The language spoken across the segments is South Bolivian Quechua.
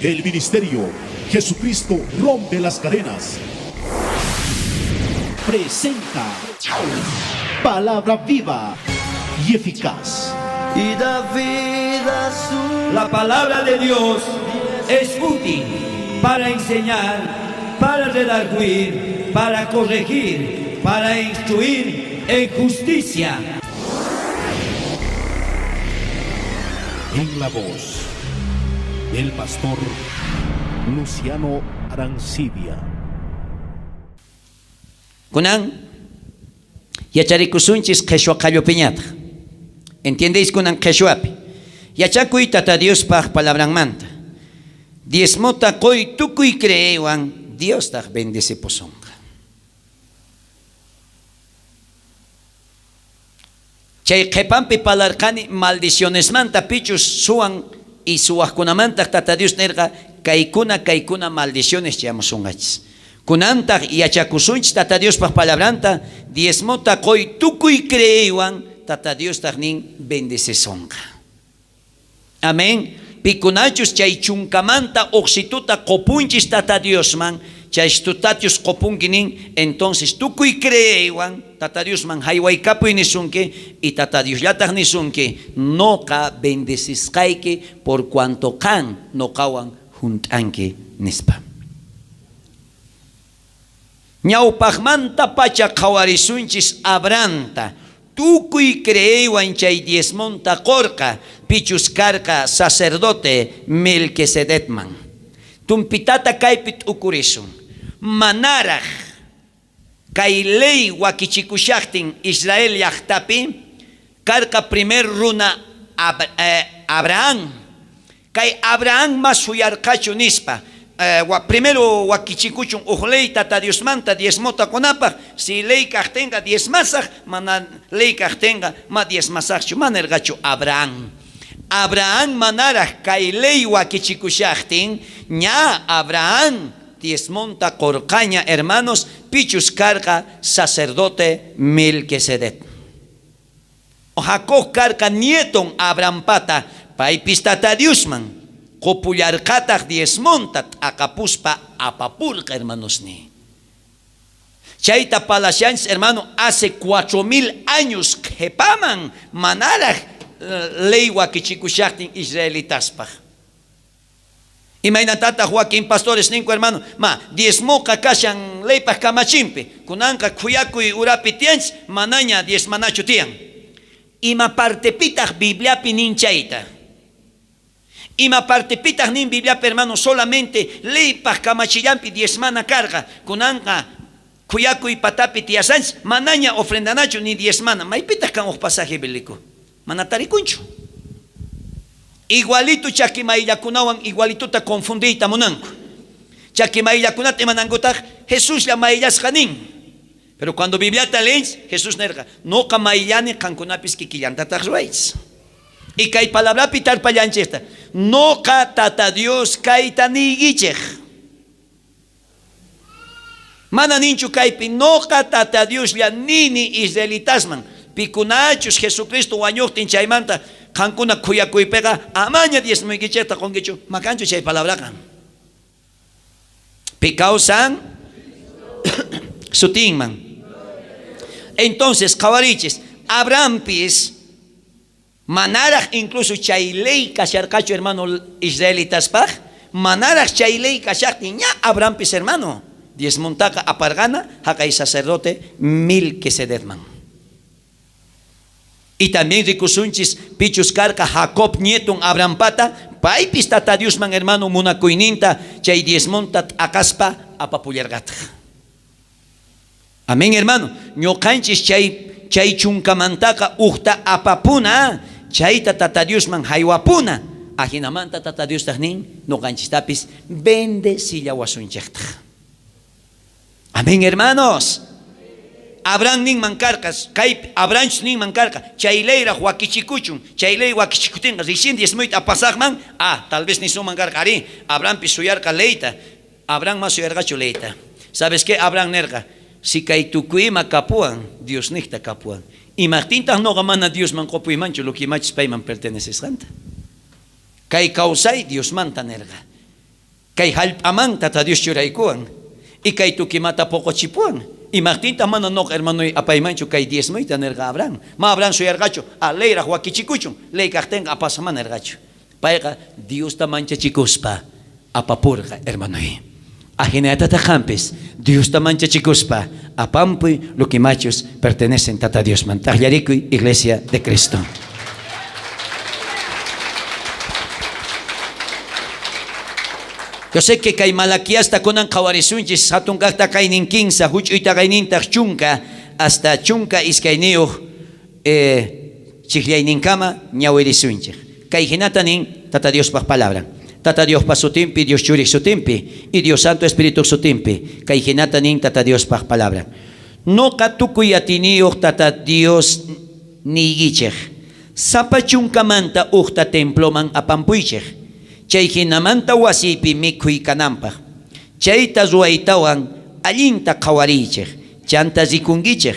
El ministerio Jesucristo rompe las cadenas. Presenta Palabra viva y eficaz. Y da vida su La palabra de Dios es útil para enseñar, para redarguir, para corregir, para instruir en justicia. En la voz del pastor Luciano Arancibia. Kunan yacharikusunchis qheshwa qallupiñataq. Entiendéis kunan qheshwapi. Yachakuy Tata Diospaj palabranmanta. Diezmota qoy tukuy creeywan Diostaq bendecipusonqa. Chay qhepanpi parlarqani maldicionesmanta pichus suwan y suwajkunamantaq Tata Dios nerqa kaykuna kaykuna maldiciones chayamusunqachis. Kunantaq yachakusunchis Tata Diospaj palabranta diezmota qoy tukuy creeywan Tata Diostaq nin bendecesonqa. Amén. Pikunachus chay chunkamanta uqsituta qopunchis Tata Diosman, chay tutachus qopunki nin, entonces tukuy creeywan Tata Diosman haywaykapuy nisunki y Tata Diosllataq nisunki noqa bendecisqayki por cuanto qan noqawan junt'anki nispa. Ñawpaqmanta pacha qhawarisunchis Abrahamta, tukuy creeywan chay diezmonta qorqa, pichus karqa sacerdote Melquisedecman. Tumpitata kaypi t'ukurisun. Manaraj kay ley wakichikushaqtin Israel llaqtapi karqa primer runa Abraham. Kay Abraham mas suyarqachu nispa. Primero wakichikuchun uj ley Tata Diosmanta diezmota qonapaj, si ley kajtenqa diezmasaj, mana ley kajtenqa ma diezmasajchu, ma nerqachu Abraham. Abraham manaraj kay ley wakichikushaqtin, ña Abraham diezmonta qorqaña, hermanos, pichus karqa sacerdote Melquisedec. Jacob karqa nieton Abrahampata, paypis Tata Diosman qopullarqataq diezmonta t'aqapuspa apapurqa, hermanos ni. Chayta palashanchis, hermano, hace 4000 años qhepaman manaraj ley wakichikushaqtin israelitaspaj. Imaynatataq wakin pastores ninku, hermano, ma diezmoqa kashan leypaj kamachinpi, kunanqa khuyakuy urapi tiyanchis, manaña diezmanachu tiyan. Ima partepitaq Bibliapi nin chayta? Ima partepitaq nin Bibliapi, hermano, solamente leypaj kamachillanpi diezmana karqa, kunanqa khuyakuy patapi tiyasanchis, manaña ofrendanachu ni diezmana. Maypitaq kan uj pasaje bíblico? Mana tarikunchu. Igualito chaki mayllakunawan igualituta confundiyta munanku. Chaki mayllakunata imanankutaq Jesuslla mayllasqa nin. Pero cuando Bibliata lees, Jesús nerqa, noqa mayllani qankunapis kikillantataq ruwaychis. Y kay palabrapi tarpallanchikta, noqa Tata Dios kayta niykichej. Mana ninchu kaypi, noqa Tata Dioslla nini israelitasman, pikunachus Jesucristo wañuqtin chaymanta qankuna khuyakuypiqa amaña diezmuykichejta qonkichu, makanchu chay palabraqa. Pi kawsan sutinman. Entonces, qhawarichis, Abrahampis manaraj incluso chay ley kasharqachu, hermano, israelitaspaj, manaraj chay ley kashaqtin ña Abrahampis, hermano, diezmontaqa aparqana haqay sacerdote Melquisedecman. Y también rikusunchis pichus karqa Jacob nieton Abrahampata, paypis Tata Diosman, hermano, munakuyninta chay diezmonta t'aqaspa apapullarqataq. Amén, hermano. Ñuqanchis chay chunkamantaqa uqta apapuna, chayta Tata Diosman haywapuna. Ajinamanta Tata Diostaq nin ñuqanchistapis bendecillawasunchiktaj. Amén, hermanos. Abraham ninman karqa, kay Abraham ninman karqa, chay leyraj wakichikuchun, chay ley wakichikutinqa recién diezmuyta apasaqman, tal vez nisuman karqa, ari, Abrahampis suyarqa leyta, Abraham mas suyarqachu leyta. ¿Sabes qué? Abraham nerqa, si kay tukuyma kapuwan, Diosniqta kapuwan. Imaqtintaq noqa mana Diosman qopuymanchu, lo que imachis payman pertenecesqanta. Kay kawsay Diosmanta nerqa. Kay jallp'aman Tata Dios churaykuwan y kay tukimata poqochipuwan. Imajtintaj mana noqa hermanoy apaymanchu kay diezmoyta nerqa Abraham. Ma Abraham suyarqachu, a leyraj wakichikuchun, ley kajtenqa apasama nerqachu. Payqa Diosta manchachikuspa apapurqa, hermanoy. Ajinallatataj qanpis Diosta manchachikuspa apampuy lo que machus pertenecen Tata Diosman. T'ajllarikuy, Iglesia de Cristo. Yo sé que kay Malaquiasta kunan qhawarisunchis hatun kaj taqaynin kinsa, huch'uy taqaynintaq chunka, hasta chunka iskayniyuq chijllayninkama ñawirisunchej. Kay jinata nin Tata Diospaj palabran. Tata Diospa sutinpi, Dios Churij sutinpi y Dios Santo Espirituj sutinpi. Kay jinata nin Tata Diospaj palabran. Noqa tukuy atiyniyoj Tata Dios niykichej, Sapa chunkamanta ujta temploman apampuychej, chay jinamanta wasiypi mikhuy kananpaj. Chayta ruwaytawan allinta qhawariychej, chanta rikunkichej,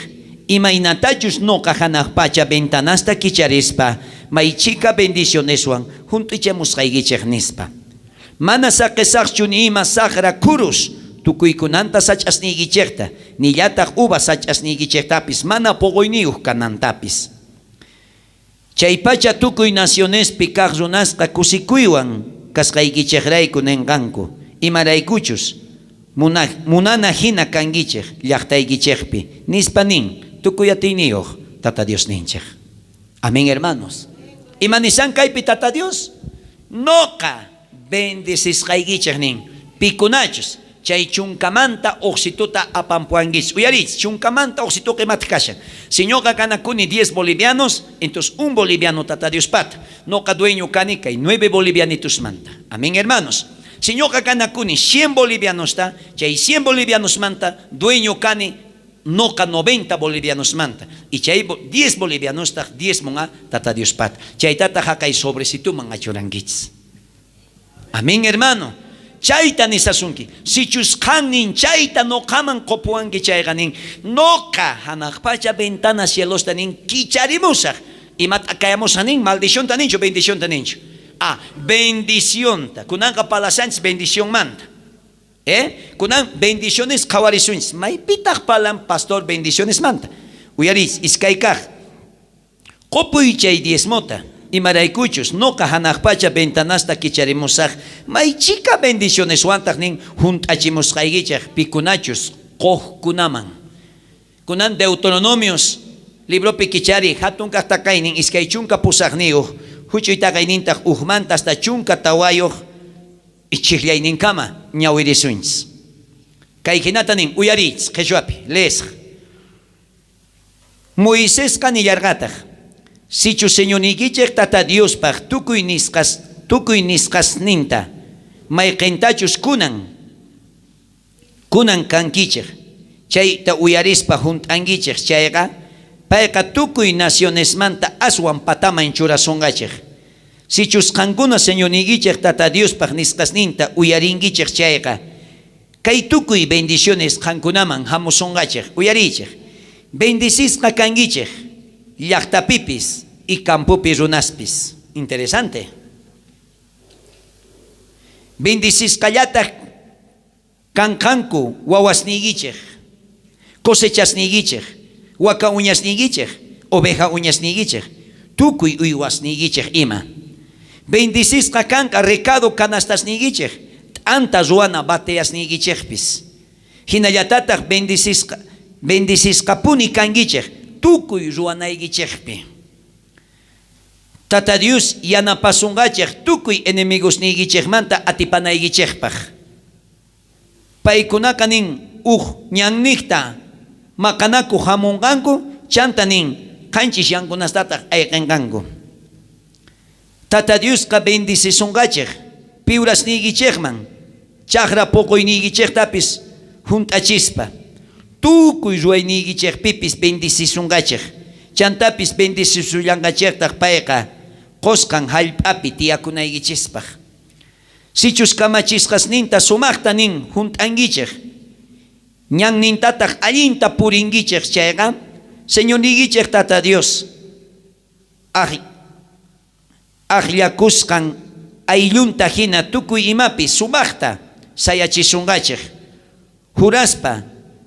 imaynatachus noqa janaj pacha ventanasta kicharispa may chhika bendicioneswan junt'ichamusqaykichej, nispa. Mana saqesajchu ni ima sajra khurus tukuykunanta sach'asniykichejta, nillataj uva sach'asniykichejtapis mana poqoyniyoj kanantapis. Chaypacha tukuy nacionespi kaj runasqa kusikuywan kasqaykichejrayku nenqanku, imaraykuchus munana jina kankichej llajtaykichejpi, nispa nin tukuy atiyniyoj Tata Diosninchej. Amén, hermanos. Ima nishan kaypi Tata Dios? Noqa bendecisqaykichej nin, pikunachus chay chunkamanta ujsituta apampuwankichis. Uyariychis, chunkamanta ujsituqa imataj kashan? Si ñoqa ganakuni 10 bolivianos, entonces un boliviano Tata Diospata. Noqa dueño kani kay 9 bolivianitusmanta. Amén, hermanos. Si ñoqa ganakuni 100 bolivianosta, chay 100 bolivianosmanta dueño kani noqa 90 bolivianosmanta. Y chay 10 bolivianostaj diezmon Tata Diospata. Chaytataj jaqay sobrecituman achurankichis. Amén, hermano. Chayta nisasunki. Sichus qan nin chayta noqaman qopuwanki chayqa nin, noqa janaj pacha ventana cielosta nin kicharimusaj. Imata kayamusaj nin, maldicionta ninchu, bendicionta ninchu. Ah, bendicionta. Kunanqa palasanchis bendicionmanta. Kunan bendiciones qhawarisunchis. Maypitaj palan pastor bendicionesmanta? Uyariychis, iskay kaj. Qopuy chay diezmota, imaraykuchus noqa janaj pacha ventanasta kicharimusaj, may chhika bendicioneswantaj nin junt'achimusqaykichej pikunachus qojkunaman. Kunan Deuteronomios libropi kichariy jatun kaj taqaynin 28, juch'uy taqaynintaj ujmanta hasta 14 ichijllayninkama ñawirisunchis. Kay jinata nin, uyariychis qheshwapi, leesaj. Moisesqa nillarqataj, Sichus Señorniykichej Tata Diospaj tukuy nisqas, tukuy nisqasninta, mayqentachus kunan, kunan kankichej, chayta uyarispa junt'ankichej chayqa, payqa tukuy nacionesmanta aswan pataman churasonqachej. Sichus qankuna Señorniykichej Tata Diospaj nisqasninta uyarinkichej chayqa, kay tukuy bendiciones qankunaman jamusonqachej. Uyariychej, bendecisqa kankichej llajtapipis y campopi runaspis. Interesante. Bendecisqallataj kanqanku wawasniykichej, cosechasniykichej, waka uñasniykichej, oveja uñasniykichej, tukuy uywasniykichej ima. Bendecisqa kanqa recado canastasniykichej, t'anta ruwana bateasniykichejpis. Jinallatataj bendecisqapuni kankichej tukuy ruwanaykichejpi. Tata Dios yanapasonqachej tukuy enemigosniykichejmanta atipanaykichejpaj. Paykunaqa nin uj ñannejta maqanaku jamonqanku, chanta nin qanchis yankunastataj ayqenqanku. Tata Diosqa bendecisonqachej piurasniykichejman, chajra poqoyniykichejtapis junt'achispa. Tukuy ruwayniykichejpipis bendecisonqachej. Chantapis bendecisullanqachejtaj payqa qosqan jallp'api tiyakunaykichispaj. Sichus kamachisqasninta sumajta nin junt'ankichej, ñannintataj allinta purinkichej chayqa, Señorniykichej Tata Dios ajllakusqan ayllunta jina tukuy imapi sumajta sayachisonqachej, juraspa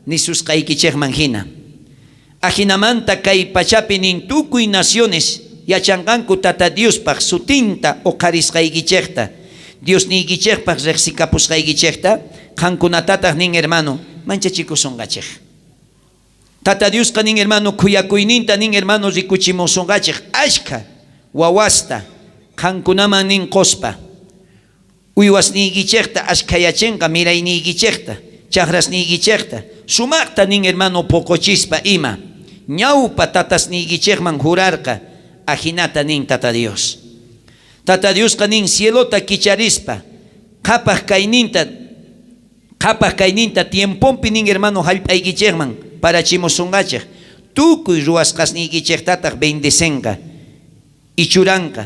nisusqaykichejman jina. Ajinamanta kay pachapi nin tukuy naciones yachanqanku Tata Diospaj sutinta oqharisqaykichejta, Diosniykichejpaj rejsikapusqaykichejta, qankunatataj nin hermano, manchachikusonqachej. Tata Diosqa nin hermano, khuyakuyninta nin hermano rikuchimusonqachej ashkha wawasta qankunaman nin qospa. Uywasniykichejta ashkhayachenqa mirayniykichejta, chajrasniykichejta, sumajta nin hermano poqochispa ima. Ñawpa tatasniykichejman jurarqa, ajinata nin Tata Dios. Tata Diosqa nin cielota kicharispa, qhapaj kayninta tiempompi nin hermano jallp'aykichejman parachimusonqachej, tukuy ruwasqasniykichejtataj bendicenqa ichuranqa.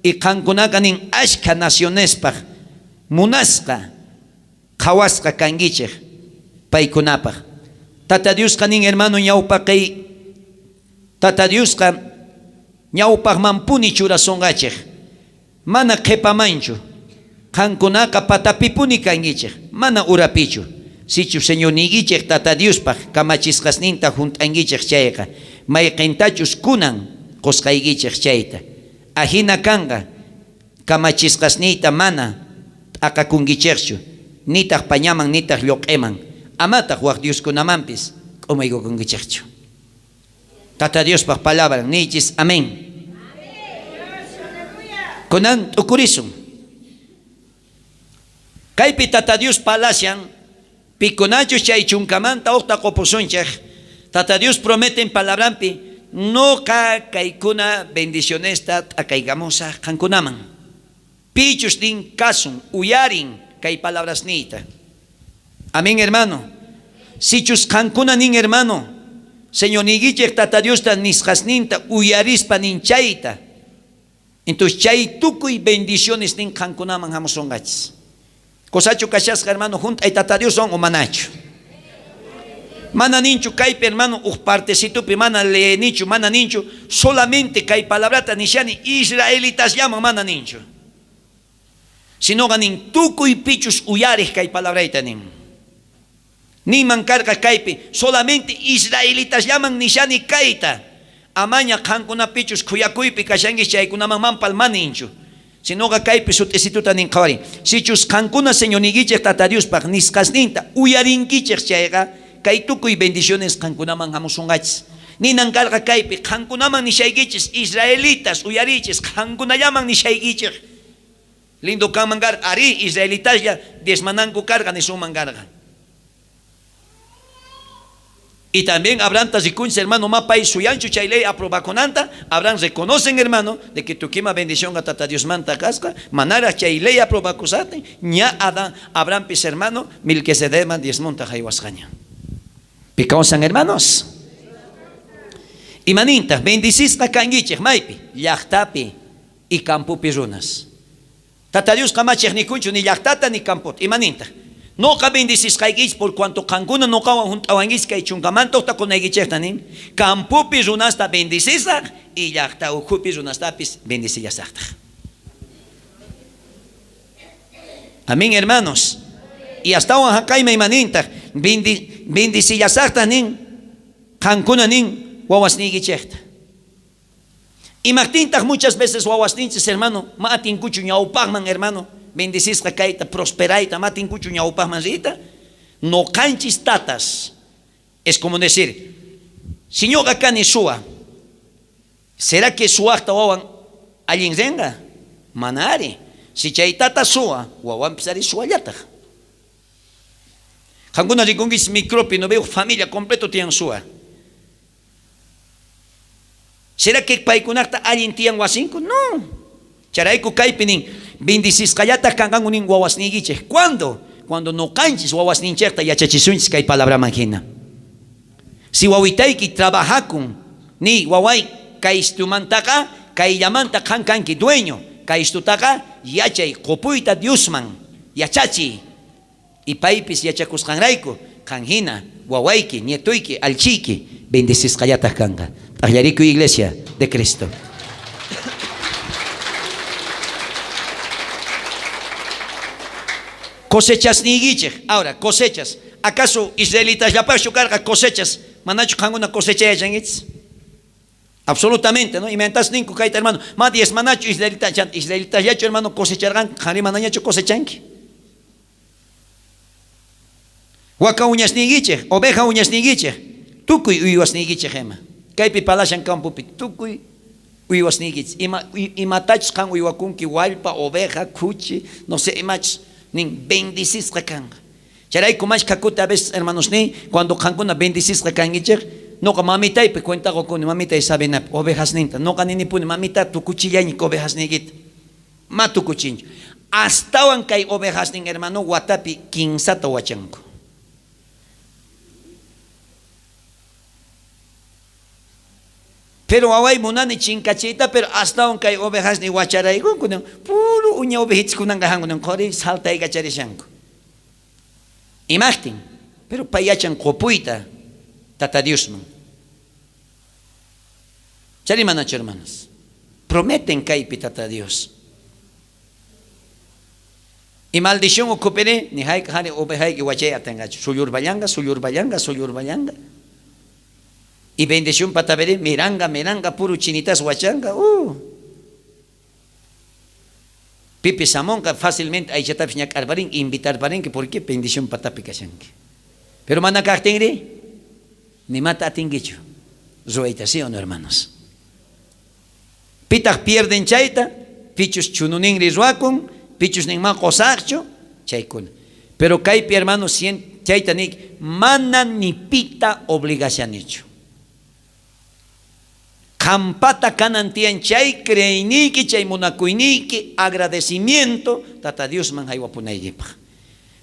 Y qankunaqa nin ashkha nacionespaj munasqa qhawasqa kankichej paykunapaj. Tata Diosqa nin hermano ñawpaqey, Tata Diosqa ñawpajmanpuni churasonqachej, mana qhepamanchu. Qankunaqa patapipuni kankichej, mana urapichu. Sichu Señorniykichej Tata Diospaj kamachisqasninta junt'ankichej chayqa, mayqentachus kunan qosqaykichej chayta. Ajina kanqa kamachisqasniyta mana t'aqakunkichejchu, nitaj pañaman nitaj lloq'eman, amataj waj Dioskunamanpis k'umaykukunkichejchu. Tata Diospaj palabran niychis, amén. Kunan t'ukurisun. Kaypi Tata Dios palashan pikunachus chay chunkamanta uqta qopusunchej. Tata Dios promete en palabranpi, noqa kaykuna bendicionesta t'akaykamusaj qankunaman. Pichus nin kasun, uyarin kay palabrasniyta. Amén, hermano. Sichus qankuna nin hermano, Señorniykichej Tata Diosta nisqasninta uyarispa nin chayta. Entonces chay tukuy bendiciones nin qankunaman hamusonqachis. Kosachu kashasqa hermano junt'ay Tata Dioswan o manachu. Mana ninchu kaypi hermano uj partecitupi mana leenichu, mana ninchu solamente kay palabrata nishani israelitasllaman mana ninchu. Sinoqa nin tukuy pichus uyarej kay palabrayta nin. Ninman karqa kaypi solamente israelitasllaman nishani kayta. Amaña qankunapichus khuyakuypi kashankichis chaykunaman manpal ma ninchu. Sinoqa kaypi sut'isituta nin qhawarin. Sichus qankuna Señorniykichej Tata Diospaj nisqasninta uyarinkichej chayqa, kay tukuy bendiciones qankunaman hamusonqachis. Ninan karqa kaypi qankunaman nishaykichis israelitas uyarichis qankunallaman nishaykichej. Lindo kanman karqa, arí, israelitaslla diezmananku karqa nisunman karqa. Y también Abraham rikunchis hermano, ma pay suyanchu chay ley aprobakunanta. Abraham reconocen hermano de que tukima bendición a Tata Dios manta kasqa, manara chay ley aprobakusate, ña Adán, Abraham pis hermano, Melquisedecman diezmonta jaywasqaña. Pikawsan hermanos. Imanintaj bendicisqa kankichej maypi, llaqtapi y campopi runas. Tata Dios kamachej nikunchu ni llaqtata ni campota. Imanintaj noqa bendicisqaykichis por cuanto qankuna noqawan junt'awankichis kay chunkamanta uqta qunaykichejta nin. Campopi runasta bendicisaj y llaqta ukhupi runastapis bendicillasajtaj. Amén, hermanos. Y astawan haqayma imanintaj bendicillasajtaj nin qankuna nin wawasniykichejta. Imajtintaq muchas veces wawasninchis hermano, ma atinkuchu ñawpajman hermano, bendicisqa kayta, prosperayta, ma atinkuchu ñawpajman riyta, noqanchis tatas. Es como decir, si ñuqa kani suwa, ¿será que suwaqta wawan allin rinqa? Mana ari. Si chay tata suwa, wawanpis ari suwallataj. Qankuna rikunkichis micropi, no veo familia completo tiyan suwa. ¿Será que paykunaqta allin tiyan wasinku? No. Charayku kaypi nin, bendicisqallataj kanqanku nin wawasniykichej. ¿Cuándo? Cuando noqanchis wawasninchejta yachachisunchis kay palabraman hina. Si wawitayki trabajakun, ni waway kaystumantaqa, kayllamanta qan kanki dueño, kaystutaqa yachay qupuyta Diosman, yachachiy. Y paypis yachakusqanrayku, qan hina, wawayki, nietuyki, allchiyki, bendicisqallataj kanqa. T'aqllarikuy iglesia de Cristo. Cosechasniykichej. Ahora, cosechas. ¿Acaso israelitasllapajchu karqa cosechas? Manachu qankuna cosechay yachankichis? Absolutamente, ¿no? Imaynatachus ninku kayta, hermano. Ma diezmanachu israelita, israelitasllachu, hermano, cosecharqanku, qanri manañachu cosechanki? Waka uñasniykichej, oveja uñasniykichej, tukuy uywasniykichej ima. Kaypi palashan campopi tukuy uywasniykichej. Ima, imatachus qan uywakunki, wallpa, oveja, khuchi, no sé imachus, nin bendicisqa kanqa. Chayrayku mashkha kuti a veces, hermanosniy, cuando qankuna bendicisqa kankichej, noqa mamitaypi cuenta qokuni, mamitay Sabinapi, ovejasninta. Noqa ninipuni, mamita, tukuchillaña ovejasniykita. Ma tukuchinchu. Astawan kay ovejasnin, hermano, watapi kinsata wachanku. Pero waway munani chinkachiyta, pero astawan kay ovejasnin wacharaykunku, puro uña ovejitas kunanqa janku, qori saltaykacharishanku. Imajtin, pero pay yachan qopuyta Tata Diosman. Chari manachu, hermanos? Prometen kaypi Tata Dios. Y maldición ukhupiri, ni hayk'aj jari ovejayki wachay atenqachu. Sullurballanqa, sullurballanqa, sullurballanqa. Y bendición patapiri, miranga, miranga, puro chinitas wachanqa. Pipis jamonqa fácilmente aychatapis ñak'arparin, invitarparinki, porque bendición patapi kashanki. Pero mana kajtinri, ni mata atinkichu. Ruwayta, ¿sí o no, hermanos? Pitaq pierden chayta, pichus chununinri ruwakun, pichus ninman qosaqchu, chaykuna. Pero kaypi, hermanos, chayta nik, mana ni pita obligashanichu. Qampata kanan tiyan chay creeyniyki, chay munakuyniyki, agradecimiento Tata Diosman haywapunaykipaq.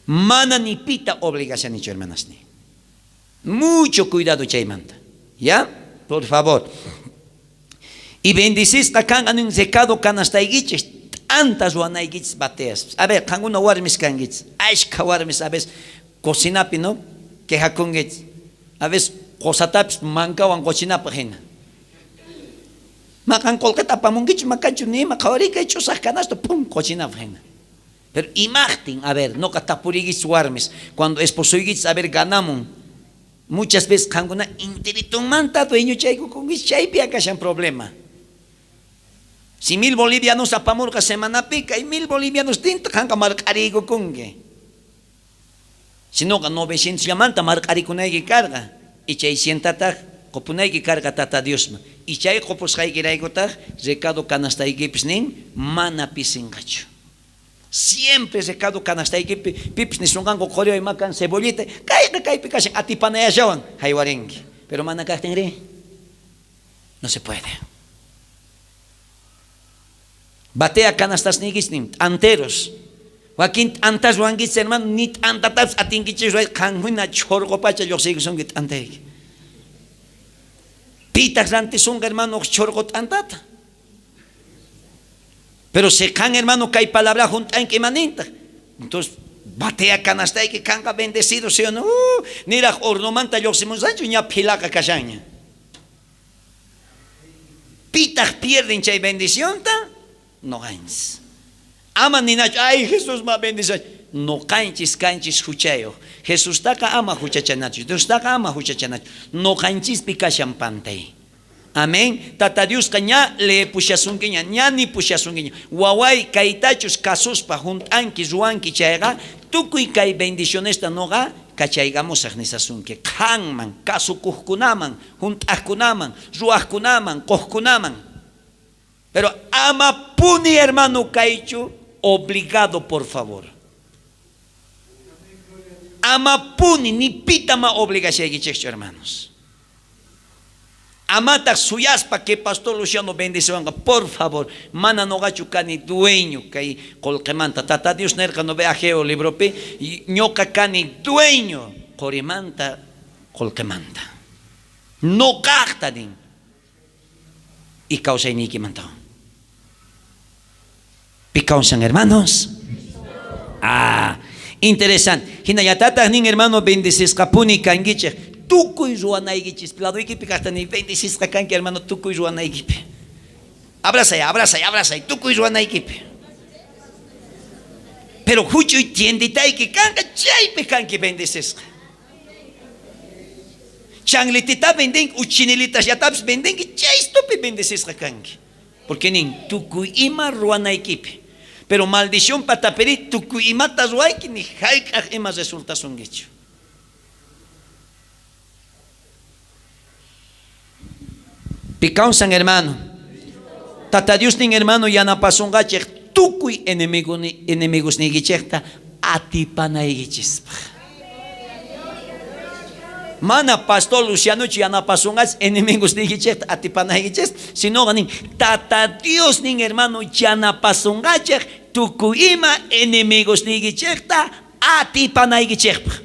Mana ni pita obligashanichu, hermanasni. Mucho cuidado chaymanta. ¿Ya? Por favor. Y bendicisqa kanqa nin recado canastaykichis, t'anta ruwanaykichis bateas. A ver, qankuna warmis kankichis. Ashkha warmis a veces cocinapi, ¿no? Quejakunkichis. A veces qosatapis mankawan qochinapaq hina. Maqan qolqeta apamunkichu, makanchu nima, qhawarikay ch'usaq canasto, pum, qochinapaq hina. Pero imajtin, a ver, noqa tapuriykichis warmis, cuando esposoykichis, a ver, ganamun, muchas veces qankuna interitunmanta dueñochaykukunkichis, chaypi akashan problema. Si 1000 bolivianos apamurqa semanapi, kay 1000 bolivianos tinta qanqa marq'ariykukunki. Sinoqa 900 llamanta marq'arikunayki karqa, y chay cientataq qopunayki karqa Tata Diosman. Y chay qopusqaykiraykutaq recado canastaykipis nin mana pisinqachu. Siempre recado canastaykipi pipis nisunqanku qoriway makan cebollita, kayqa kaypi kashan atipanayashawan haywarinki. Pero mana kaqtinri no se puede. Batea canastasniykis nin t'anteros. Wakin t'antas ruwankichis, hermano, ni t'antatapis atinkichis ruway, qanjuna chhorqopacha lluqsiykusunki t'antayki. Pitaq rantisunqa, hermano, chhorqo t'antata. Pero si qan, hermano, kay palabra junt'anki imanintaq. Entonces, batea canastayki kanqa bendecido, ¿sí o no? Niraq hornomanta lluqsimunsanchu ña philaqa kashanña. Pitaq pierden chay bendicionta? Noqanchis. Ama ninachu, ay, Jesús ma bendicion. Noqanchis kanchis huchayuq. Jesustaqa ama huchachanachu, Diostaqa ama huchachanachu. Noqanchispi kashan pantay. Amén. Tata Diosqa ña leepushasunkiña, ña nipushasunkiña. Waway kaytachus kasuspa junt'anki ruwanki chayqa, tukuy kay bendicionesta noqa kachaykamusaq nisasunki. Qanman, kasukuqkunaman, junt'aqkunaman, ruwaqkunaman, quqkunaman. Pero ama puni, hermano, kaychu obligado, por favor. Ama puni, ni pita ma obligashaykichikchu, hermanos. Amataq suyaspa que pastor Luciano bendiciwanqa, por favor, mana noqachu kani dueño kay qolqemanta. Tata Dios nerqa no ve Ageo libropi, ñoqa kani dueño qorimanta qolqemanta. Noqaqta nin. Y kawsayniykimanta. Pi kawsan, hermanos? Ah, interesante. Hinallatataq nin, hermano, bendicisqapuni kankichik. Tukuy ruwanaykichis, ladoykipi kaqta ni bendicisqa kanki, hermano, tukuy ruwanaykipi. Abrazay, abrazay, abrazay, tukuy ruwanaykipi. Pero juch'uy tienditayki kanqa, chaypi kanki bendecisqa. Chanlitita vendenki u chinilitasllatapas vendenki, chaystupi bendecisqa kanki. Porque nin, tukuy ima ruwanaykipi. Pero maldición patapirí tukuy imata ruwayki ni jayk'aj ima resultasunkichu. Pi kawsan hermano. Tata Dios nin hermano yanapasonqachej tukuy enemigosniykichejta atipanaykichispaj. Mana pastor Lucianochu yanapasonqachej enemigosniykichejta atipanaykichis, sinoqa nin Tata Dios nin hermano yanapasonqachej tukuy ima enemigosniykichejta atipanaykichejpaj.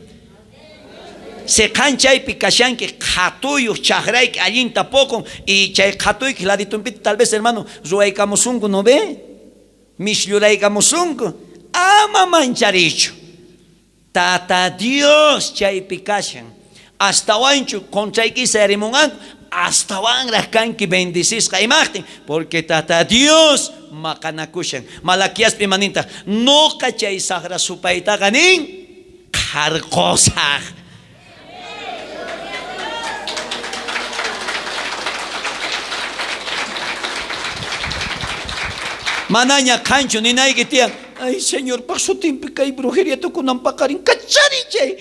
Seqan chaypi kashanki qhatuyoj chajrayki allinta poqon y chay qhatuyki laditumpita tal vez hermano ruwaykamusunku no ve? Mislluraykamusunku. Ama mancharichu. Tata Dios chaypi kashan. Astawanchu contrayki sayarimunqanku, astawanraj kanki bendecisqa. Imajtin? Porque Tata Dios maqanakushan. Malaquiaspi ima nintaj? Noqa chay sajra supaytaqa nin qharqosaj. Manaña qanchu ninayki tiyan, ay Señorpaj sutinpi kay brujería tukunan paqarin, kachariy chay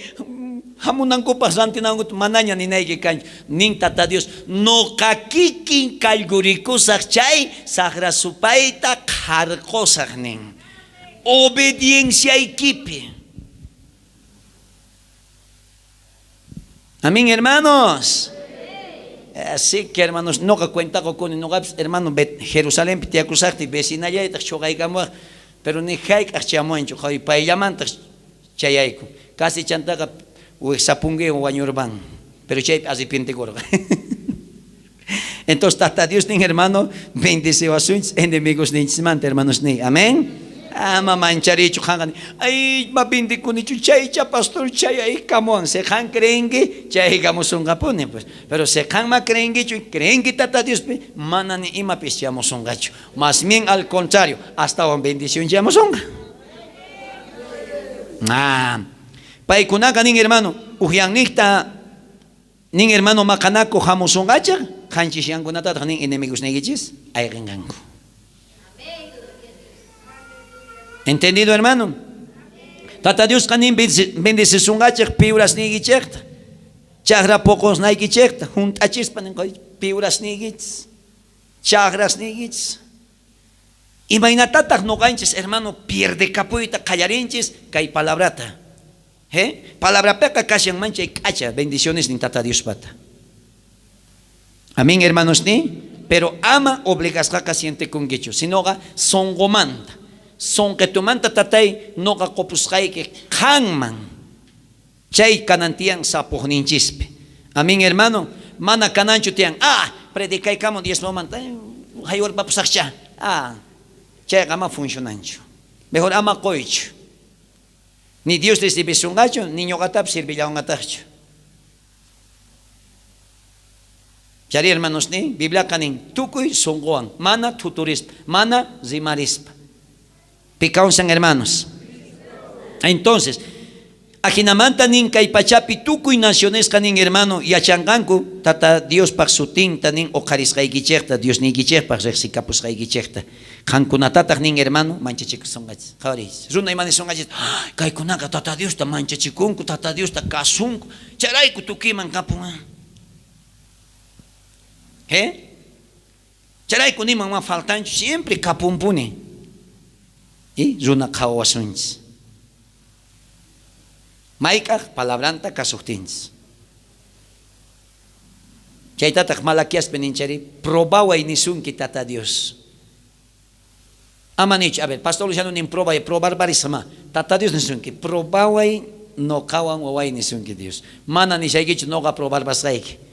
jamunankupaj rantinankuta, manaña ninayki kanchu. Nin Tata Dios, noqa kikin kallgurikusaj chay sajra supayta qharqosaj nin. Obedienciaykipi. Amén, hermanos. Así que, hermanos, noqa cuenta qokuni, noqapis, hermano, Jerusalenpi tiyakusajtiy vecinallaytaj choqaykamuwaj, pero ni jayk'aj chamuwanchu, qhaway payllamantaj chayayku. Casi chantaqa wijsapunguiwan wañurban, pero chaypi arrepientekurqa. Entonces, Tata Dios nin, hermano, bendeciwasunchis enemigosninchismanta, hermanos niy. Amén. Ama mancharichu qanqa. Ay, ma bendikunichu chaycha pastor chay aykamuwan. Si qan creenki, chay aykamusunqapuni pues. Pero si qan ma creenkichu, creenki Tata Diospi, mana ni imapis chamusunqachu. Más bien al contrario, astawan bendición chamusunqa. Ah, paykunaqa nin hermano, ujyannejta Nin hermano maqanaku jamusonqachej, qanchis yankunatataj nin enemigosniykichis ayqenqanku. Entendido hermano? Tata Diosqa nin bendecisunqachej piurasniykichejta, chajra poqosnaykichejta, junt'achispa nin piurasniykichis, chajrasniykichis. Imaynatataj noqanchis hermano pierdekapuyta qallarinchis kay palabrata? He? Palabrapeqa kashan manchay k'acha bendicionesnin Tata Diospata. Amén, hermanos ni. Pero ama obligasqaqa sientekunkichu, sinoqa sonqomanta. Sonqetumanta tatay noqa qopusqayki qanman. Chay kanan tiyan sapojninchispi. Amén, hermano. Mana kananchu tiyan, ah, predicaykamun diezmomanta, haywarpapusaqcha. Ah, chayqa ama funcionanchu. Mejor ama qoychu. Ni Dios sirvisunqachu, ni ñoqatapis sirvillawanqatajchu. Chari hermanos ni, Bibliaqa nin, tukuy sonqowan, mana thuturispa, mana rimarispa. Pi kawsan hermanos. Entonces, ajinamanta nin kay pachapi tukuy nacionesqa nin hermano yachanqanku Tata Diospaj sutinta nin oqharisqaykichejta, Diosniykichejpaj rejsikapusqaykichejta. Qankunatataj nin hermano manchachikusonqachis. Qhawariychis. Runa ima nisonqachis, kaykunaqa Tata Diosta manchachikunku, Tata Diosta kasunku, chayrayku tukuyman kapun. ¿Eh? Chayrayku niman ma faltanchu, siempre kapunpuni. Y runa qhawawasunchis. Mayk'aj palabranta kasojtinchis. Chaytataj Malaquiaspi ninchari, probaway nisunki Tata Dios. Ama nichu, a ver, pastor Luciano nin probay, probarbarisma. Tata Dios nisunki, probaway noqawan waway nisunki Dios. Mana nishaykichu noqa probarbasqayki.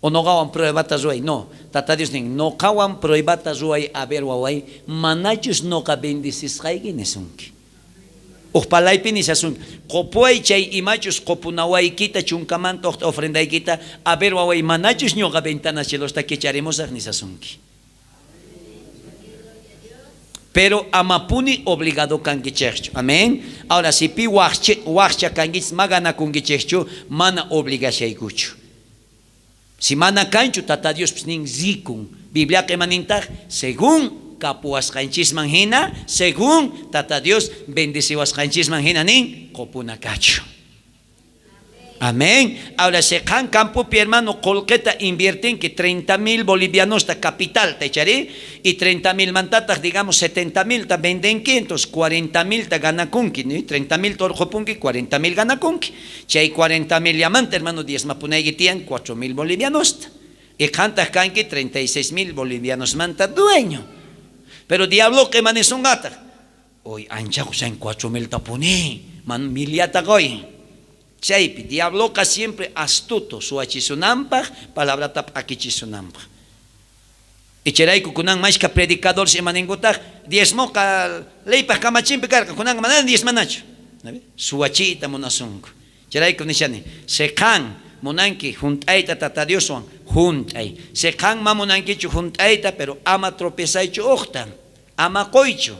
O noqawan pruebata ruway. No, Tata Dios nin, noqawan pruebata ruway, a ver waway, manachus noqa bendecisqayki nisunki. Uj palaypi nishasunki, qopuway chay imachus qopunawaykita chunkamanta ujta ofrendaykita, a ver waway, manachus ñoqa ventana cielosta kicharimusaj nishasunki. Pero amapuni obligado kankichejchu. Amén. Ahora, si pi wajcha kankichis, ma ganakunkichejchu, mana obligashaykuchu. Si mana kanchu, Tata Diospis nin rikun. Bibliaqa ima nintaj, según kapuwasqanchisman hina, según Tata Dios bendeciwasqanchisman hina nin, qopuna kachu. Amén. Ahora, si qan campopi, hermano, qolqeta inviertenki 30.000 bolivianosta capital, te echaré, y 30.000 mantataj, digamos, 70.000 ta vendenki, entonces 40.000 ta ganakunki, ¿no? 30.000 torjopunki, 40.000 ganakunki. Chay 40.000 llamante, hermano, diezmapunayki tiyan 4.000 bolivianosta. Y qantaj kanki 36.000 bolivianos manta dueño. Pero diablo que manesungataj. Hoy ancha kusan 4.000 tapuni, man miliata goy. Chaypi, diabloqa siempre astuto, suwachisunanpaj, palabrata p'akichisunanpaj. Ichayrayku kunan mashka predicadores imaninkutaj, diezmoqa leypaj kamachinpi karqa, kunanqa mana diezmanachu. Suwachiyta munasunku. Chayrayku nishani, si qan munanki junt'ayta Tata Dioswan, junt'ay. Si qan ma munankichu junt'ayta, pero ama tropezaychu uqta, ama qoychu.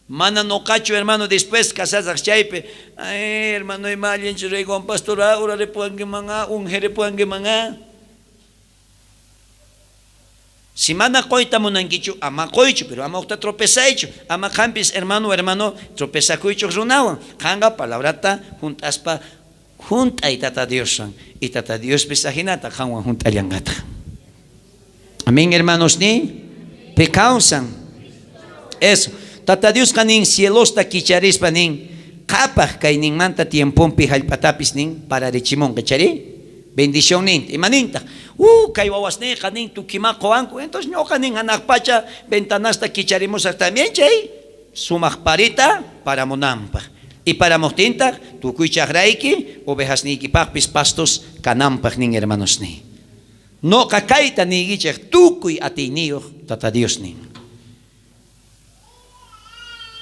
Mana noqachu, hermano, después casasaj chaypi, ay, hermano, ima allinchu raykuwan pastor, ah, uraripuwankiman, ah, unjiripuwankiman, ah. Si mana qoyta munankichu, ama qoychu, pero ama uqta tropezaychu, ama qampis, hermano, hermano, tropezakuychu runawan. Qanqa palabrata junt'aspa junt'ay Tata Dioswan, y Tata Diospis ajinata qanwan junt'allanqataj. Amén, hermanos, ni pi kawsan. Eso. Tata Diosqa nin cielosta kicharispa nin qhapaj kayninmanta tiemponpi jallp'atapis nin pararichimonqa, chari? Bendición nin. Ima nintaj? Kay wawasneyqa nin tukima qowanku. Entonces ñoqa nin hanaq pacha ventanasta kicharimusaj también chay sumaj parita paramunanpaj. Y paramojtintaj tukuy chajrayki ovejasniykipajpis pastos kananpaj nin, hermanos nin. Noqa kayta niykichej tukuy atiyniyoj Tata Dios nin.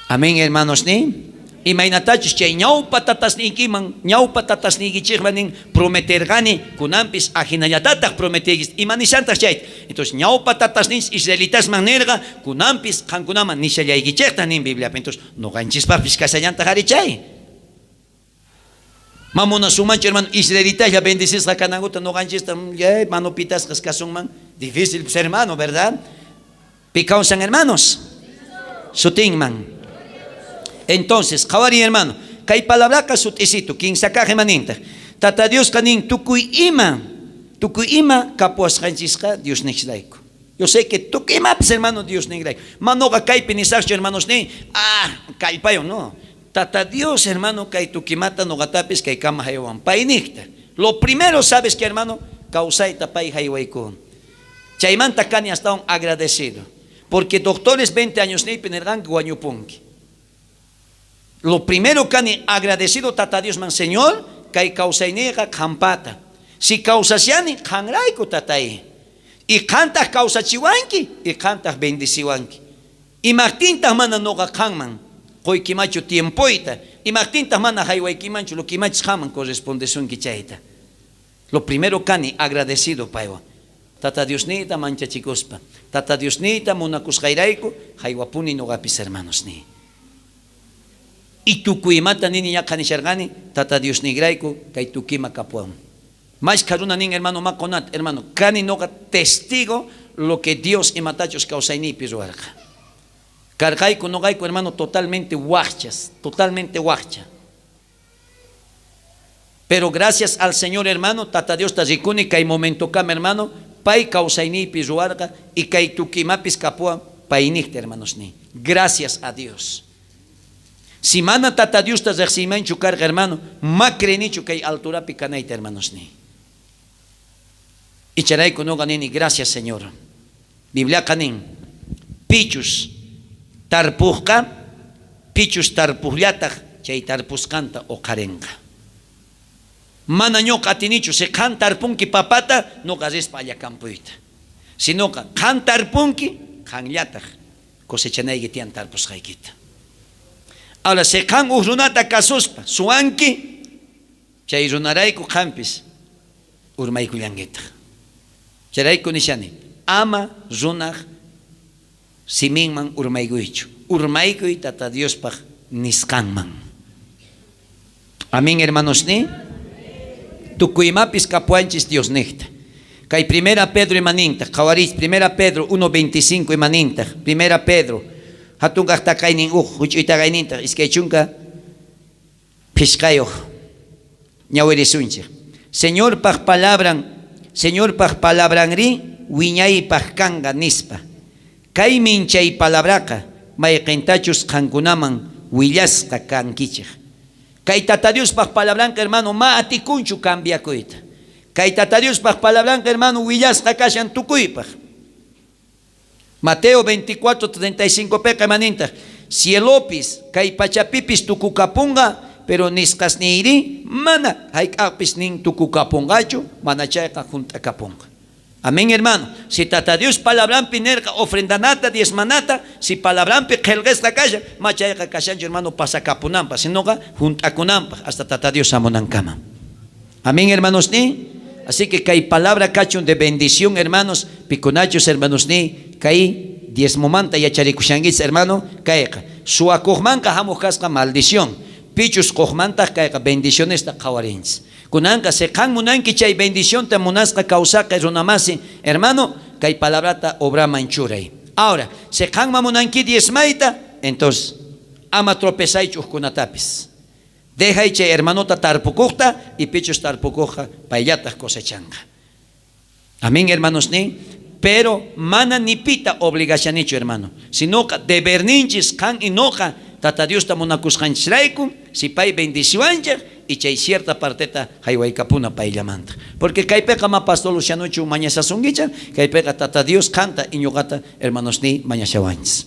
Amén, hermanos nin. Imaynatachus chay ñawpa tatasniykiman, ñawpa tatasniykichejman nin prometerqani, kunanpis ajinallatataj prometiykichis. Ima nishantaj chayta? Entonces ñawpa tatasninchis israelitasman nerqa, kunanpis qankunaman nishallaykichejta nin Bibliapi. Entonces noqanchispajpis kashallantaj ari chay. Ma munasunmanchu, hermano, israelitaslla bendecisqa kanankuta noqanchista, manopitasqas kasunman. Difícil, pues, hermano, ¿verdad? Pi kawsan, hermanos? Sutinman. Entonces, qhawari, hermano, kay palabraqa sut'isitu, kinsa kaj imanintaj. Tata Diosqa nin tukuy ima, tukuy ima kapuwasqanchisqa Dios nisqayku. Yo sé que tukuy imapis, hermano, Dios nisqayku. Ma noqa kaypi nisaqchu, hermanos, nin, ah, kallpayo, no. Tata Dios, hermano, kay tukimata noqatapis kay kama haywan payniqta. Lo primero, sabes que, hermano, kawsayta pay haywaykun. Chaymanta kani hasta un agradecido. Porque doctores 20 años niypi nerqanku wañupunki. Lo primero kani agradecido Tata Dios man, Señor, kay kawsayniyqa qhampata. Si kawsashani, qanrayku tatay. Y qantaj kawsachiwanki, y qantaj bendiciwanki. Imajtintaj mana noqa qanman qoykimachu tiempoyta, imajtintaj mana haywaykimanchu lo kimachis qanman correspondesunki chayta. Lo primero kani agradecido paywan. Tata Diosniyta manchachikuspa, Tata Diosniyta munakusqayrayku haywapuni noqapis, hermanos ni. Y tukuymata nini ñaqa nisharqani, Tata Diosniyrayku kay tukima kapuwan. Mashkha runa nin, hermano, maqonat, hermano, kani noqa testigo lo que Dios imatachus kawsaynipi ruwarqa. Karqayku noqayku, hermano, totalmente wajchas, totalmente wajcha. Pero gracias al Señor, hermano, Tata Dios ta rikuni kay momento kam, hermano, pay kawsaynipi ruwarqa y kay tukimapis kapuwan payniqta, hermanos ni. Gracias a Dios. Si mana Tata Dios ta riqsiymanchu karqa, hermano, ma crenichu kay alturapi kanayta, hermanos ni. Icharayku noqa nini, gracias, Señor. Bibliaqa nin, pichus tarpujqa, pichus tarpujllataj chay tarpusqanta uqharinqa. Mana ñuqa atinichu, si qan tarpunki papata, noqa rispa allakampuyta. Sinoqa qan tarpunki, qanllataj cosechanayki tiyan tarpusqaykita. Ahora, si qan uj runata kasuspa suwanki, chay runarayku qanpis urmaykullankitaj. Chayrayku nishani, ama runaj siminman urmaykuychu. Urmaykuy Tata Diospaj nisqanman. Amén, hermanos ni. Tukuymapis kapuwanchis Diosnejta. Kay Primera Pedro imanintaj, qhawarich, Primera Pedro 1.25 imanintaj, Primera Pedro, hatun kaj takaynin uj, juch'uy takaynintaj, 25 ñawirisunchej. Señorpaj palabran, Señorpaj palabranri wiñaypaj kanqa nispa. Kaymin chay palabraqa mayqentachus qankunaman willasqa kankichej. Kay Tata Diospaj palabranqa, hermano, ma atikunchu cambiakuyta. Kay Tata Diospaj palabranqa, hermano, willasqa kashan tukuypaj. Mateo 24, 35 peqa imanintaj, cielopis, kay pachapipis tukukapunqa, pero nisqasniyri mana hayk'aqpis nin tukukapunqachu, mana chayqa junt'akapunqa. Amén, hermano. Si Tata Dios palabrampi nerqa ofrendanata, diezmanata, si palabrampi qhelqesqa kashan, ma chayqa kashanchu, hermano, pasakapunanpaj, sinoqa junt'akunanpaj, hasta Tata Dios hamunankama. Amén, hermanos ni. Así que kay palabra kachun de bendición, hermanos, pikunachus, hermanos ni, kay diezmomanta yacharikushankichis, hermano, kayqa suwakuqmanqa hamuq kasqa maldición, pichus quqmantaq kayqa bendicionesta qhawarinchis. Kunanqa si qan munanki chay bendicionta munasqa kawsaqe runamasi, hermano, kay palabrata obraman churay. Ahora, si qanma munanki diezmayta, entonces ama tropezaychu ujkunatapis. Dejay chay hermanota tarpukuqta y pichus tarpukuqqa payllataj cosechanqa. Amén, hermanos ni. Pero mana ni pita obligashanichu, hermano. Sino deberninchis qan y noqa Tata Diosta munakusqanchisrayku, si pay bendiciwanchej y chay cierta parteta haywaykapuna payllamanta. Porque kaypiqa ma pastor Lucianochu mañasasunkicha, kaypiqa Tata Dios qanta y ñuqata, hermanos ni, mañashawanchis.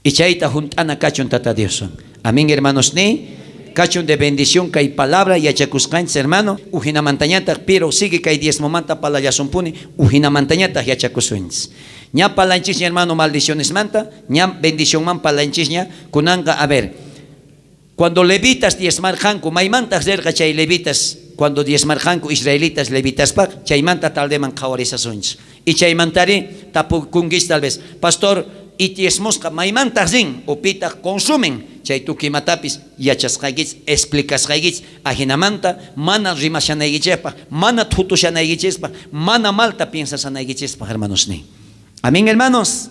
Y chayta junt'ana kachun Tata Dioswan. Amén, hermanos ni. Kachun de bendición kay palabra yachakusqanchis, hermano. Ujinamantañataq, pero sigue kay diezmomanta palallasunpuni, ujinamantañataq yachakusunchis. Ña palanchisña, hermano, maldicionesmanta, ña bendicionman palanchisña, kunanqa, a ver, cuando levitas diezmarqanku, maymantaq rirqa chay levitas, cuando diezmarqanku israelitas levitaspaq, chaymanta taldeman qhawarisasunchis. Y chaymantari tapukunkichis tal vez, pastor, y diezmosqa maymantaq rin, o pitaq consumen, chay tukimatapis yachasqaykichis, explicasqaykichis, ajinamanta mana rimashanaykichispaq, mana thutushanaykichispaq, mana malta piensasanaykichispaq, hermanos ni. Amén, hermanos.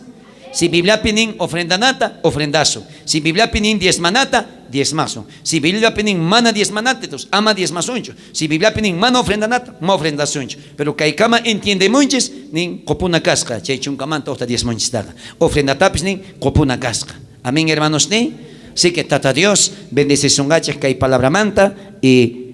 Si Bibliapi nin ofrendanata, ofrendazo. Si Bibliapi nin diezmanata, diezmazo. Si Bibliapi nin mana diezmanata, entonces ama diezmasunchu. Si Bibliapi nin mana ofrendanata, ma ofrendasunchu. Pero kaykama entiendemunchis nin qopuna kasqa, chay chunkamanta uqta diezmunchistaqa. Ofrendatapis nin qopuna kasqa. Amén, hermanos ni. Así que Tata Dios bendecisunqachej kay palabramanta y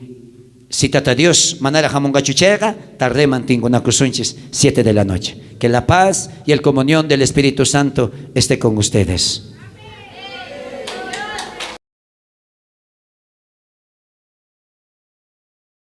si Tata Dios manara hamunqachu chayqa, tardeman tinkunakusunchis 7 de la noche. Que la paz y el comunión del Espíritu Santo esté con ustedes.